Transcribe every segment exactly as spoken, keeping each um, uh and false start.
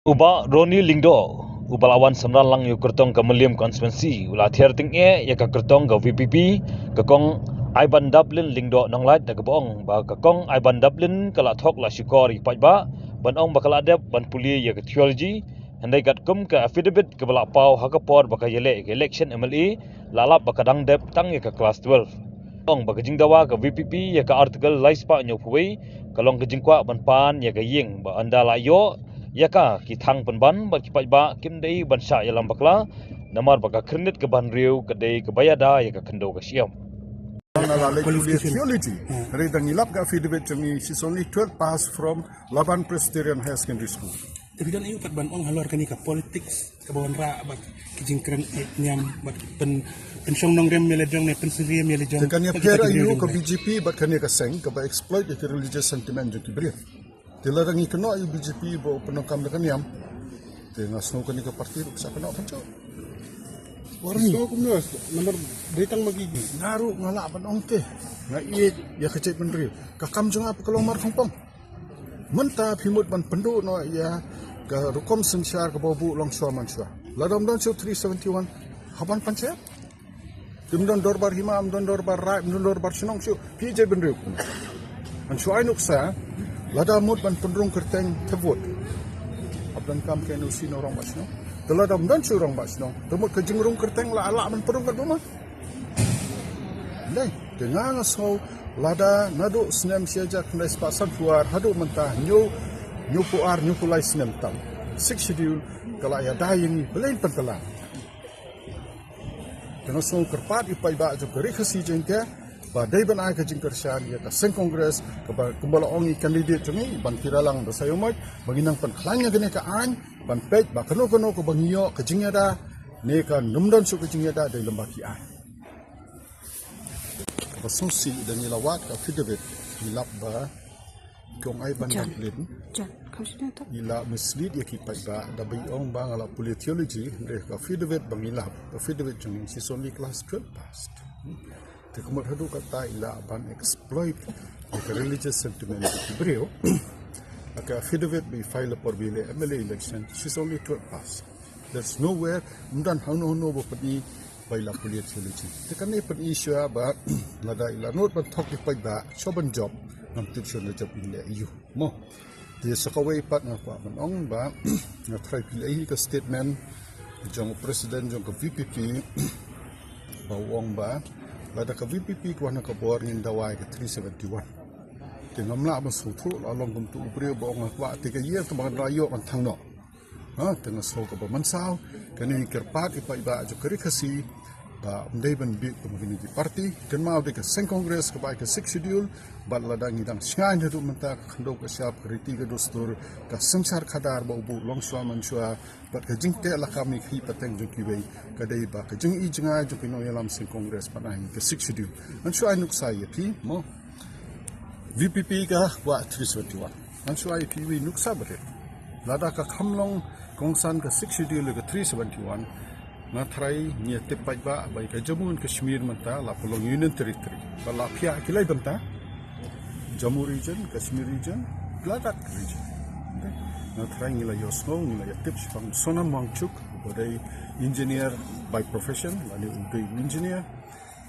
U Bah Ronnie Lyngdoh, uba la wan samran lang ïa u kyrtong ka Mylliem Constituency, u la thiar tyngeh ïa ka kyrtong ka V P P, ka Kong Aibandaplin Lyngdoh Nonglait, da kaba ong ba ka Kong Aibandaplin ka la thok la shukor ïa ki paidbah, ban ong ba ka la dep ban pule ïa ka theology, hynrei katkum ka affidavit kaba la paw ha ka por ba ka ïaleh ïa ka election M L A, la lap ba ka dang dep tang ïa ka class twelve. Ong ba ka jingdawa ka V P P ïa ka Article lai spah hynñiewphew wei, ka long ka jingkwah ban pan ïa ka ïing ba ynda la ïoh ïa ka, ki thang pynban bad ki paidbah kim dei ban shah ïalam bakla, namar ba ka khyrnit ka ban riew ka dei kaba ïada ïa ka khyndew ka shyiap. Na la leh pule theology. Hynrei da ngi lap ka affidavit jong ngi, she's only twelve pass from Laban Presbyterian Higher Secondary School. Te phi don aïu pat ban ong halor kane ka politics kaba wanrah bad ki jingkren eh niam bad ki pyn, pynshong nongrim ïa la jong ne pynsngewsih ïa la jong. Te kan ïapher aïu ka B J P bad kane ka seng kaba exploit ïa ki religious sentiment jong ki briew. Te lada ngi kynnoh ïa u B J P ba u pyndonkam da ka niam, te nga sngew kane ka party ruh ka sa kynnoh pynjot. Warning. Sngew kumno, namar dei tang ma ki. Nga ruh nga lah ban ong te. Nga ïeit ïa ka jaitbynriew. Ka kam jong nga pat ka long mar khongpong. Mynta phi mut ban pynduh noh ïa ka rukom synshar kaba buh longshuwa manshuwa. Lada ym don shuh three seventy-one, ha ban panchayat. Te ym don dorbar hima, ym don dorbar raid, ym don dorbar shnong shuh. Phi jaitbynriew kumno? Hynrei shu ai nuksa, lada mut ban pynrung kyrteng te vote. Hap donkam ka N O C na u rangbah shnong. Te lada ym don shuh rangbah shnong, te mut ka jingrung kyrteng la lah ban pynrung katba ma. Dei, te nga nga sngew lada naduh snem shi hajar khyndai spah sanphew ar haduh mynta, hynñiew, hynñiewphew ar, hynñiewphew lai snem tam. Sixth Schedule ka la ïada ïa ngi balei pyntylla. Te nga sngew kyrpad ïa u paidbah jong ka Ri Khasi jong ngi ba dei ban ai ka jingkyrshan ïa ka seng Congress kaba kumba la ong i candidate jong ngi Bangkira Lang Basaiawmoit ba ngin nang pynkhlaiñ ïa kane ka aiñ ban peit ba kano kano kaba ngi ïoh ka jingïada ne ka ym don shuh ka jingïada dei lem bad ki aiñ. Kaba sngewsih da ngi la wad ka affidavit ngi lap ba Kong Aibandaplin. Jan, jan, kam sini tu. I la mislead ïa ki paidbah da ba i ong ba nga la pule theology, hynrei ka affidavit ba ngi lap, affidavit jong ngi, she's only class twelve passed. Te ka mut haduh katta i lah ban exploit ïa ka religious sentiment jong ki briew. Ha ka affidavit ba i file ha por ba i leh M L A election, she's only twelve passed. There's nowhere, ym don hangno hangno ba pyni ba i la pule theology. Te kane pyni shuwa ba lada i la nud ban thok ïa ki paidbah, shuwa ban jop, ngam tip shuwa na jop i leh aïu. Mo. Te sa kawei pat nga kwah ban ong ba nga tharai phi la ïohi ka statement jong u president jong ka V P P ba u ong ba lada ka V P P ka wan ha ka bor ngin dawa ïa ka three seventy-one. Te ngam lah ban sngewthuh la long kumtu u briew ba ong nga kwah te ka ïing te ba ngan ïoh kan thang noh. Ha, te nga sngew kaba mynsaw, kane ngi kyrpad ïa u paidbah jong ka Ri Khasi ba ym dei ban bieit kum kine ki party, kynmaw dei ka seng Congress kaba ai ka Sixth Schedule, bad lada ngi dang shngaiñ haduh mynta ka khyndew ka shyiap, ka riti ka dustur, ka synshar khadar ba u buh longshuwa manshuwa, bad ka jingteh lakam ïa ki khlieh pateng jong kiwei, ka dei ba ka jingi jngai jong ki nongïalam seng Congress ban ai ka Sixth Schedule. Ngan shu ai nuksa ïa phi, mo. V P P ka kwah three seventy-one. Ngan shu ai phi wei nuksa barit. Lada ka kham long kongsan ka Sixth Schedule ka three seventy-one. Nga tharai ngi ïa tip paidbah ba ka Jammu and Kashmir mynta la pynlong Union Territory. Ba la phiah ki lai bynta. Jammu region, Kashmir region, Ladakh region. Nga tharai ngi la ïohsngew, ngi la ïa tip shaphang Sonam Wangchuk, ba dei engineer by profession, lane u dei engineer.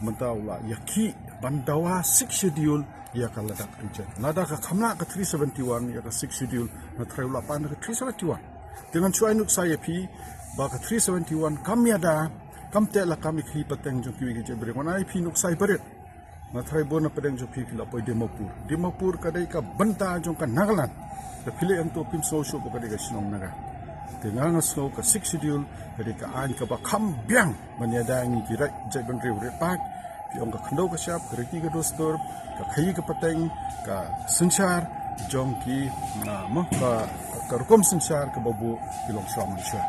Mynta u la ïakhih ban dawa Sixth Schedule ïa ka Ladakh region. Lada ka kham lah ka three seventy-one ïa ka Sixth Schedule, nga tharai u la pan da ka three seventy-one. Te ngan shu ai nuksa ïa phi ba ka three seventy-one kam ïada, kam teh lakam ïa ki khlieh pateng jong kiwei ki jaitbynriew. Ngan ai phi nuksa barit. Nga tharai bun na pdeng jong phi phi la poi Dimapur. Dimapur ka dei ka bynta jong ka Nagaland. Te phi leh hangto phim sngew shuh ba ka dei ka shnong Naga. Te nga nga sngew ka Sixth Schedule ka dei ka aiñ kaba kham biang ban ïada ïa ngi ki ri jaitbynriew rit paid. Phi ong ka khyndew ka shyiap, ka riti ka dustur, ka khaïi ka pateng, ka synshar jong ki, ah, mo, ka, ka rukom synshar kaba buh ki longshuwa manshuwa.